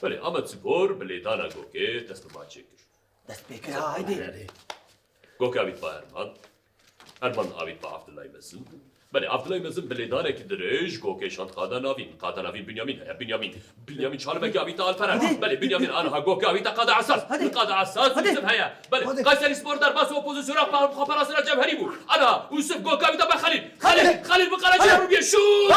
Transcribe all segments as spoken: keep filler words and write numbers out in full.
Belê, Amed Spor bi lêdana gokê dest bi maçê kir. Dest pê kir, ha, haydi. Gokê avît ba Erman. Erman avît ba Abdullah Mezin. Belê, Abdullah Mezin bi lêdanekî dirêj gokê şand qada navîn. Qada navîn Binyamin heye. Binyamin. Binyamin çalimekî avîta Alperen. Hadi. Belê, Binyamin aniha gokê avîta qada esas. Hadi. Qada esas Hadi. Yusuf heye. Belê, Hadi. Kayseri Spor derbasî opozisyona xwe parastina Cevherî bû. Ana, Yusuf gokê avîta ba Xelîl. Xelîl, Xelîl bi qeleciya Hadi. Rûbiyê şût!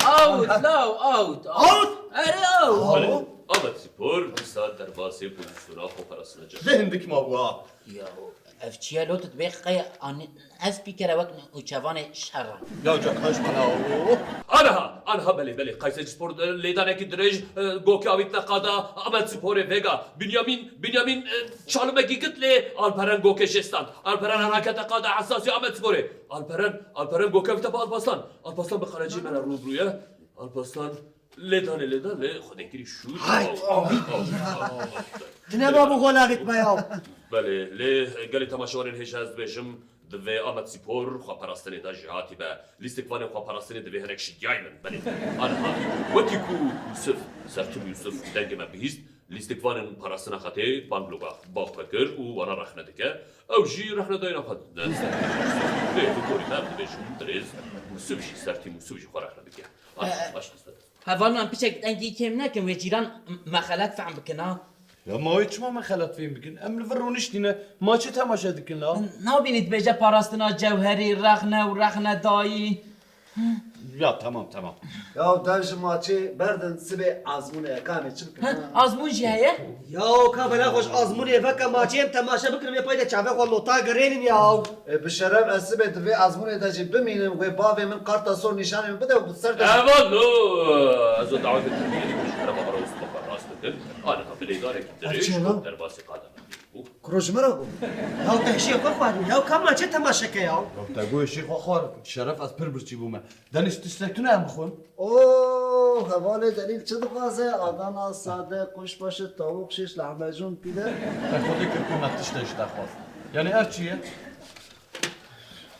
Out, law, out, out. Out? Erê, out. Belê, Amed Spor dîsa derbasî pozisyona xwe parastina Cevherî. Lê hindik ma bû ha. Ya, ev çi ye lo, tu dibê qey an-, ez pîkere wek nûçevanê şer e. Ya, ca kaş bana o. Aniha, aniha belê, belê. Kayserispor, e, lêdanekî dirêj, e, gokê avîtine qada Amedsporê vêga. Binyamin, Binyamin, e, çalimekî git lê Alperen gokê jê stand. Alperen herakete qada esasî Amedsporê. Alperen, Alperen gokê avîte bi Alpaslan. Alpaslan bi qelecî me re rû bi rû ye. Alpaslan Lê danê, lê dan, lê Xwedê kirî şût. Hay! Aw, aw, aw, aw. Tine ma bû gola gitme ya. Belê, lê gelê temaşevanên hêja ez dibêjim, divê Amed Spor xwe parastinê de jêhatî be. Lîstikvanên xwe parastinê divê hinek şidiyayî bin. Belê, aniha wekî ku Yusuf, Sertim Yusuf dengê me bihîst, lîstikvanên parastina xetê bangloga ba xwe kir û wana rexne dike. Ew jî rexnedayîna xwe dide. Lê li gorî me em dibêjin birêz Yusuf jî, Sertim Yusuf jî xwe rexne bike. Baş, baş, baş. Hevalnan piçek dengî kêm nekin, wê cîran me xelet fehm bikin ha. Ya ma wê çima me xelet fêm bikin? Em li vir rûniştîne, maçê temaşe dikin la. Nabînî dibêje parastina cewherî, rexne û rexnedayî. Ya tamam, tamam. Ya dev ji maçê berdin sibê azmûnê ye, kanê çi bikin? Ha, azmûn jî heye? Ya ka bela xweş azmûnê veke maçê em temaşe bikin, vê pay de çavê xwe lota girênin ya. E, bi şeref ez sibê di vê azmûnê de jî bimînim, wê bavê min karta sor nîşanê min bide û bi ser de. Eval lo, ez o dawetê Tirkiyê dikim ji kerema xwe re û siboka rast bikin. Aniha bi lêdanekî dirêj Erçela. Derbasî qada min bû. Kuro ji me re bû. Ya te hişê xwe xwarî, ya ka maçê temaşe ke ya. Ya te got hişê xwe xwar, şeref ez pir birçî bûme. Deniz tiştek tune em bixwin. Oo, hevalê Delîl çi dixwaze? Adana, sade, kuşbaşı, tavuk şiş, lahmacun, pide. Te Xwedê kir ku me tiştek ji te xwest. Yani ev çi ye?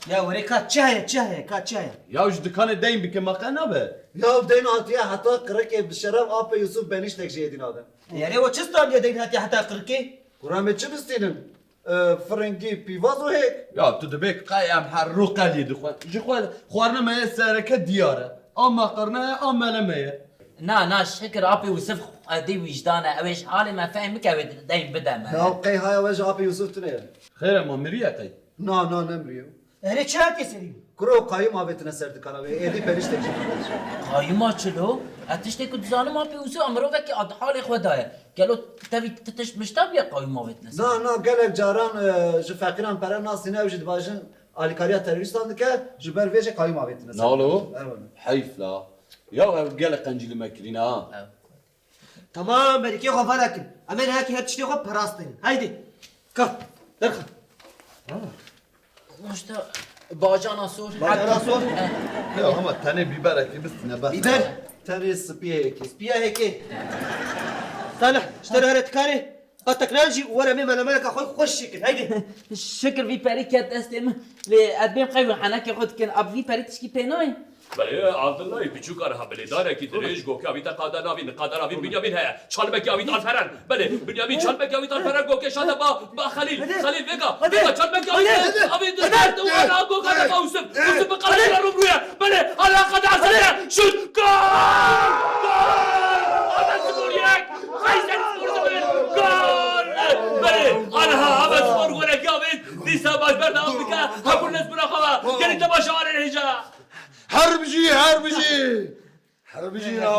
Ya were ka çi heye, çi heye, ka çi heye? Ya ji dikanê deyn bike ma qe nabe. Ya deyn hatiye heta qirikê bi şeref apê Yusuf benîştek jê dî nabe. Yare o çi standiye deyn hatiye heta qirikê? Kura me çi bistînin? E, firingî, pîvaz û hêk. Ya tu dibê qey em her rû qeliyê dixwin. Ji xwe xwarina me yê sereke diyar e. A meqirne ye, a mele me ye. Na, na, şikir apê Wisif qedî wîjdan e. Ew ê ji halê me fehm bike, wê deyn bide me. Ya qey haya we ji apê Yusuf tune ye. Xêr e, ma miriye qey? Na, na, nemiriye. Erê çi hatiye serî? Kuro qayûm avêtine ser dikana wê, êdî periştek jî nabêje. Qayûma çilo? Ez tiştê ku dizanim apê Wisif a mirovekî a di halê xwe de ye. Gelo tevî ti tişt mişta bûye qayûm avêtine ser? Na, na, gelek caran, e, ji feqîran pere nasîne, ew jî dibajin alîkariya terorîstan dike, ji ber vê jê qayûm avêtine ser. Nalo? Ew e. Heyf la. Ya ev gelek qencî li me kirîne ha. Ew. Tamam, berîkê xwe venekin. Em ê nehekî her tiştê xwe parastin. Haydi. Ka, derxe. Maşta bacana sor. Bacana sor. Eh. Ya ama tenê bîberekî bistîne bes. Bîber? Tenê spiyekî. Spiyekî. Salih, ji te re here tikarê. Ha tekrar jî were mê melemeleka xwe xweş şikir. Haydi. Şikir vî perî ket destê min. Lê ez bêm qey wê henekê xwe dikin. Ab vî perî tişkî pê nayê. Belê, Abdullahî piçûk aniha bi lêdanekî dirêj gokê avîte qada navîn, qada navîn Binyamin heye. Çalimekî avît Alperen. Belê, Binyamin çalimekî avît Alperen gokê şate ba, ba Xelîl. Hadi. Xelîl vêga. Hadi. Vêga çalimekî avît. Hadi. Avît diştert û aniha goka de ba Yusuf. Yusuf bi qada rûbirû ye. Belê, aniha qada esete. Şut. Gol! Gol! Ahmet Spor yek. Kayseri Spor sıfır. Gol! Belê, aniha Ahmet Spor golekî avît. Dîsa baş berdewam dike. Hemû lez bira xwe. Gelin temaşevanên hêja. Her bijî, her bijî. Her bijî ya.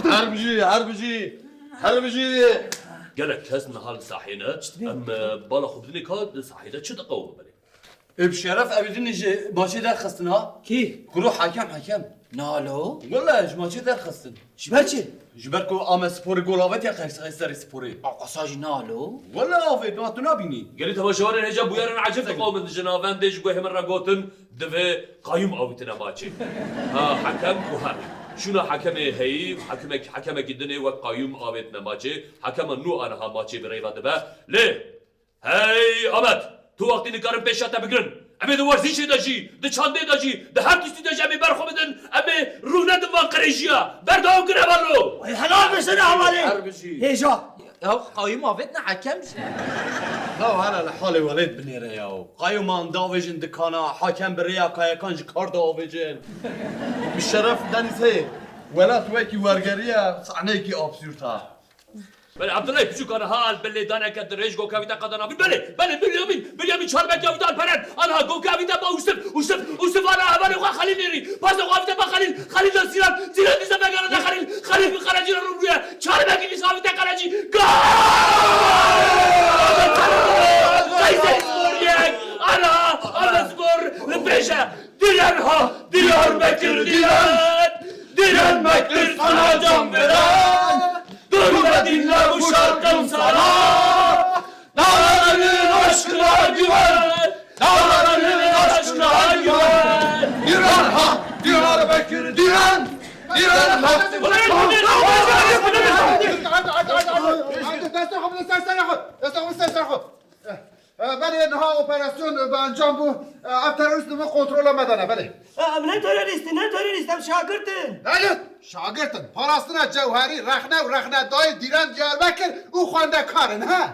Her bijî, her bijî. Her bijî. Gelek kes niha li sahê ne. Em, e, bala xwe bidinê ka di sahê de çi diqewime belê. Ê bi şeref ew din ji maçê derxistin ha. Kî? Kuro hekem, hekem. Nalo? Wele ji maçê derxistin. Ji ber çi? Ji ber ku Amed Sporê gol avêtiye Qeyserê Sporê. A qasa jî nalo? Wele avêt, ma tu nabînî. Gelî temaşevanên hêja bûyerin ecêb diqewimin ji navendê ji guhê min re gotin, divê qayûm awîtine maçê. Ha, hekem ku her. Şûna hekemê heyî, hekemek-, hekemekî dinê wek qayûm avêtine maçê. Hekema nû aniha maçê bi rêve dibe. Lê Hey Amed, tu wextî nikarin pêşiya te bigirin. Em ê di werzîşê de jî, di çandê de jî, di her tiştî de jî em ê ber xwe bidin, em ê rû nedin van qirêjiya. Berdewam kin hevalno! Ay helal be sene hevalê. Her bijî. Hêja. Ya qayûm avêtine hekem jî. Ya hele li halê welêt binêre ya. Qayûman diavêjin dikana, hakem bi rêya kayekan ji kar diavêjin. Bi şeref Denîz heye. Welat wekî wergeriye, sahneyekî absûrd ha. Belê, Abdullah piçûka niha li ber lêdaneke dirêj gokavîte qada navîn. Belê, belê, Binyamin, Binyamin çarbek yavîte Alperen. Anha gokavîte ba Ûsif, Ûsif, Ûsif ana hevalê xwe Xelîl nêrî. Pas da xwe avîte ba Xelîl, Xelîl da Zîran, Zîran dîsa vegerane Xelîl, Xelîl bi Qerecî re rû bûye. Çarbekî dîsa avîte Qerecî. Gol! Qeyserî spor yek. Ana, Ahmetspor li pêş e. Dîran ha, Diyarbekir, Dîran. Dîran mektir sana can veren. Dur ve dinle bu şarkım sana. Dağların aşkına güven. Dağların aşkına güven. Dîran ha, Diyarbekir, Dîran. Dîran ha. Destê xwe bide ser serê xwe. Destê xwe bide ser serê xwe. E, belê, niha operasyon, e, bi encam bû. E, ev terorîst li bin kontrola me de ne, belê. E, em ne terorîst in, ne terorîst, em şagirt in. Belê, şagirt in. Parastina Cewherî, rexne û rexnedayê Dîran Diyarbekir û xwendekar in, he?